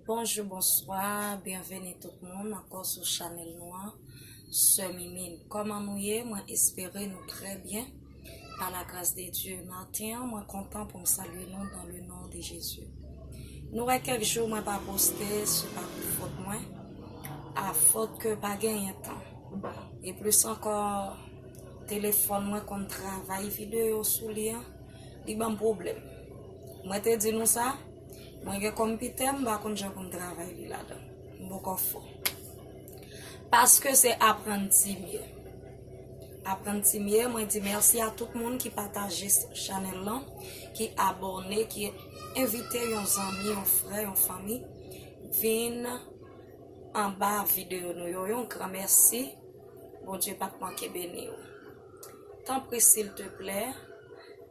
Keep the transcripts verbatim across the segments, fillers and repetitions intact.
Bonjou, bonswa, byenveni tout moun ankò sou chanèl nou an, Sè Mimine. Kòman nou ye? Mwen espere nou trè byen. Pa la gras de Dye, maten an, mwen kontan pou m salye nou dans le nom de Jésus. Nou wè kèk jou mwen pa poste, se pa pou fòt mwen, a fòt ke pa genyen tan. E plis ankò, telefòn mwen konn travay videyo sou li an, li ban m pwoblèm. Mwen te di nou sa, mwen gen konpitè, m pa konn jan pou m travay li ladan. M poko fò. Paske se aprann ti m ye. Aprann ti m ye, mwen di mèsi a tout moun ki pataje chanèl lan, ki abòne, ki envite yon zanmi, yon frè, yon fanmi vin anba videyo nou yo. Yon gran mèsi. Bondye p ap manke beni w. Tanpri, silteplè,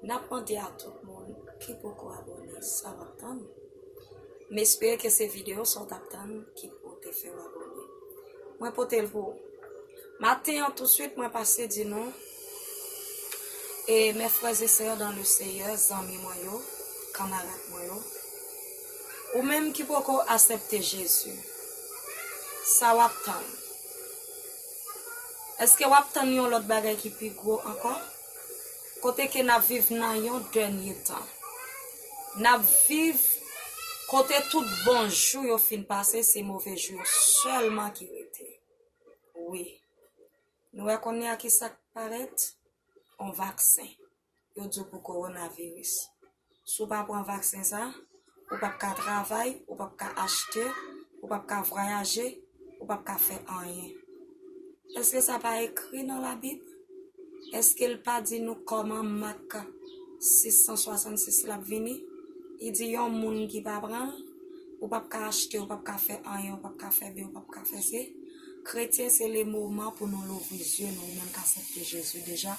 n ap mande a tout moun ki poko abòne, sa w ap tann? M espere ke se videyo sa w t ap tann ki pou te fè w abòne. Mwen pote l pou ou. Maten an, toutswit, mwen pase di nou, e mes frères et sœurs dans le Seigneur, zanmi mwen yo, kanmarad mwen yo, ou menm ki poko aksepte Jezi, sa w ap tann? Èske w ap tann yon lòt bagay ki pi gwo ankò? Kote ke n ap viv nan yon dènye tan. N ap viv kote tout bon jou yo fin pase, se move jou yo sèlman ki rete. Wi. Nou wè kounye a ki sa k parèt? On vaksen. Yo di w pou kowonaviris. Si w pa pran vaksen sa, ou p ap ka travay, ou p ap ka achte, ou p ap ka vwayaje, ou p ap ka fè anyen. Èske sa pa ekri nan Labib? Èske l pa di nou kòman Mak sis san swasannsis la ap vini? Li di yon moun ki pa pran l, ou p ap ka achte, ou p ap ka fè anyen, ou p ap ka fè byen, ou p ap ka fè se. Kretyen, se le moman pou nou louvri zye nou, ou menm k aksepte Jezi deja,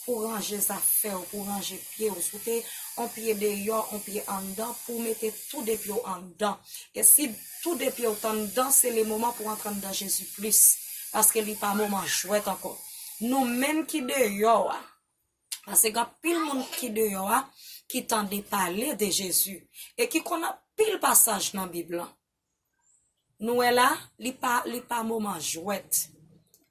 pou ranje zafè w, pou ranje pye w. Si w te on pye deyò, on pye anndan, pou w mete tou de pye w anndan. E si tou de pye w t anndan, se le moman pou w antre anndan Jezi plis, paske li pa moman jwèt ankò. Nou menm ki deyò a, paske gen anpil moun ki deyò a, ki tande pale de Jezi, e ki konn anpil pasaj nan Bib lan. Nou wè la, li pa, li pa moman jwèt.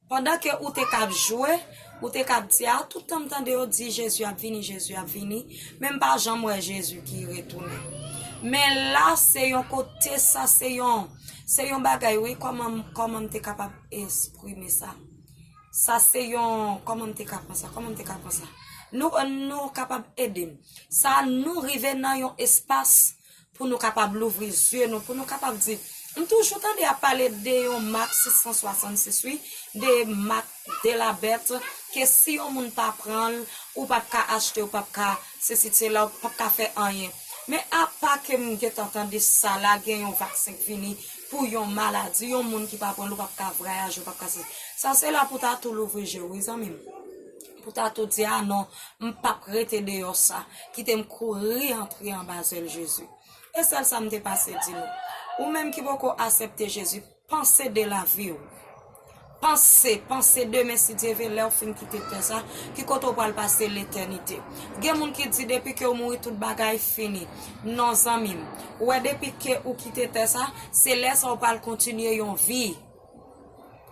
Pandan ke ou te k ap jwe, ou te k ap di, "A, tout tan m tande yo di, 'Jezi ap vini, Jezi ap vini,' men m pa janm wè Jezi ki retounen." Men la, se yon kote, sa se yon, se yon bagay, wi, kòman, kòman m te kapab eksprime sa? Sa se yon, kòman m te ka pran sa? Kòman m te ka pran sa? Nou, nou kapab ede m. Sa, nou rive nan yon espas pou nou kapab louvri zye nou, pou nou kapab di, m toujou tande y ap pale de yon Mak sis san swasannsis, wi, de Mak de la bèt, ke si yon moun pa pran l, ou p ap ka achte, ou p ap ka sesi, sela, ou p ap ka fè anyen. Men apa ke m gentan tande sa la, gen yon vaksen k vini pou yon maladi, yon moun ki pa pran l, ou p ap ka vwayaje, ou p ap ka se. Sa se la pou ta tou louvri je w, wi, zanmi m. Pou ta tou di, "A non, m p ap rete deyò sa. Kite m kouri antre anba zèl Jezi." E sèl sa m te pase di nou. Ou menm ki poko aksepte Jezi, panse de lavi w. Panse, panse demen, si Dye vle, lè w fin kite tè sa, ki kote w pral pase letènite. Gen moun ki di, "Depi ke w mouri, tout bagay fini." Non, zanmi m. Ou wè, depi ke ou kite tè sa, se lè sa w pral kontinye yon vi.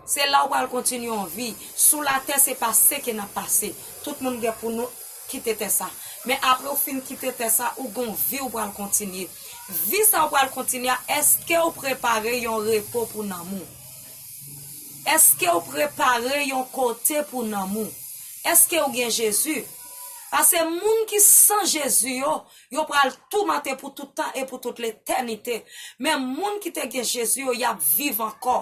Se la w pral kontinye yon vi. Sou latè, se pase ke n ap pase. Tout moun gen pou nou kite tè sa. Men apre w fin kite tè sa, ou gon vi w pral kontinye. Vi sa w pral kontinye a, èske w prepare yon repo pou nanm ou? Èske w prepare yon kote pou nanm ou? Èske w gen Jezi? Paske moun ki san Jezi yo, yo pral toumante pou tout tan e pou tout letènite. Men moun ki te gen Jezi yo, y ap viv ankò.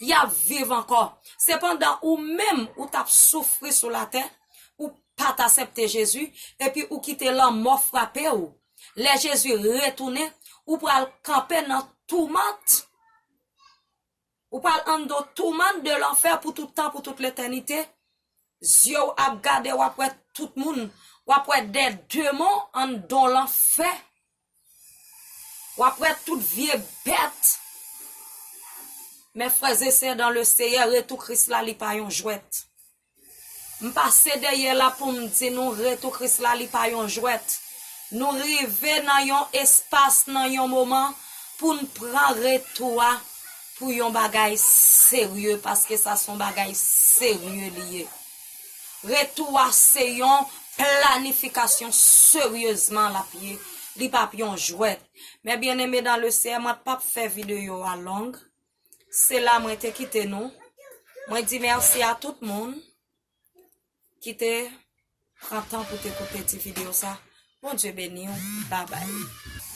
Y ap viv ankò. Sepandan, ou menm, ou t ap soufri sou latè, ou pa t aksepte Jezi, epi ou kite lanmò frape w. Lè Jezi retounen, ou pral kanpe nan toumant. Ou pral anndan toumant de lanfè pou tout tan, pou tout letènite. Zye w ap gade, w ap wè tout moun, w ap wè de demon anndan lanfè. W ap wè tout vye bèt. Men frè e sè dans le Seigneur, retou Kris la, li pa yon jwèt. M pase dèyè la pou m di nou, retou Kris la, li pa yon jwèt. Nou rive nan yon espas, nan yon moman, pou n pran retou a pou yon bagay serye, paske sa se yon bagay serye li ye. Retou a se yon planifikasyon seryezman l ap ye. Li p ap yon jwèt. Mes bien-aimés dans le Seigneur, mwen p ap fè videyo a long. Se la mwen te kite nou. Mwen di mèsi a tout moun ki te pran tan pou te koute ti videyo sa. Bondye beni w. Babay.